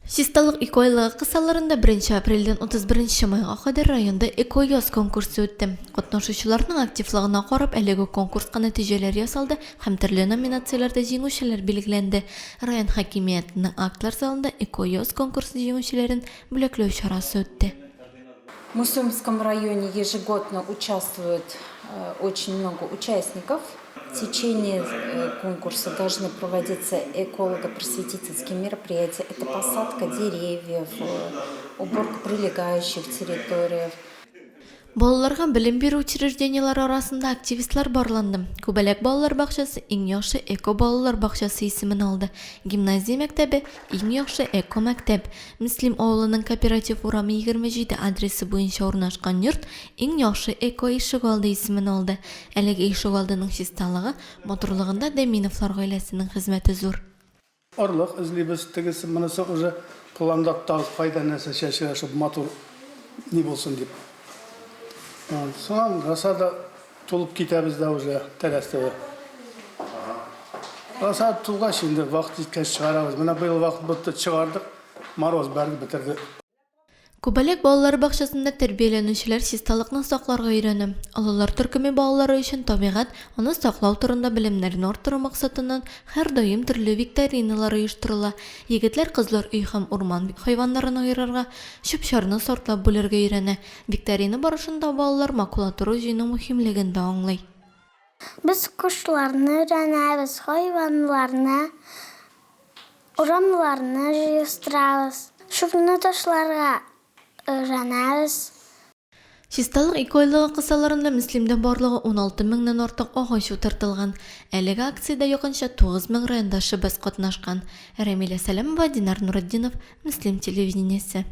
Чисталык экоайлыгы кысаларында беренче апрельдән 31 нче майга кадәр районда Экояз конкурсы үтте. Катнашучыларның активлыгына карап, әлеге конкурска нәтиҗәләр ясалды һәм төрле номинацияләрдә җиңүчеләр билгеләнде. Район хакимиятенең актлар залында Экояз конкурсы җиңүчеләрен бүләкләү чарасы үтте. В Муслимском районе ежегодно участвует очень много участников. В течение конкурса должны проводиться эколого-просветительские мероприятия. Это посадка деревьев, уборка прилегающих территорий. Балаларга белем бирү учреждениеләре арасында активистлар барланды. Күбәләк балалар бакчасы Иң яхшы эко балалар бакчасы исемен алды. Гимназия мәктәбе, Иң яхшы эко мәктәп. Мөслим авылының Кооператив урамы 27 адресы буенча урнашкан йорт Иң яхшы эко ишегалды исемен алды. Әлеге ишегалдының чисталыгы, матурлыгында Дәминовлар гаиләсенең хезмәте зур. Орлык эзлибез, тегесе, монысы уже планда тагы кайда нәрсә чәчелә, шул матур ни булсын дип. Соңан рассада тулып китәбез дә уже тәрәз төбе. Рассада тулгач инде вакыт җиткәч чыгарабыз. Менә быел вакыт бетте, чыгардык, мороз бәрде, бетерде. Күбәләк балалар бакчасында тәрбияләнүчеләр чисталыкны сакларга өйрәнә. Олылар төркеме балалары өчен табигать, аны саклау турында белемнәрне арттыру максатыннан һәрдаим төрле викториналар оештырыла. Егетләр-кызлар өй һәм урман хайваннарын аерырга, чүп-чарны сортлап бүлергә өйрәнә. Викторина барышында балалар макулатура җыюның мөһимлеген дә аңлый. Без кошларны өйрәнәбез, хайваннарны, урамнарны җыештырабыз, чүпне ташларга өйрәнәбез. Чисталык экоайлыгы кысаларында Мөслимдә барлыгы 16 меңнән артык агач утыртылган. Әлеге акциядә якынча 9 мең райондашыбыз катнашкан. Рәмилә Сәләмова, Динар Нуретдинов, Мөслим телевидениесе.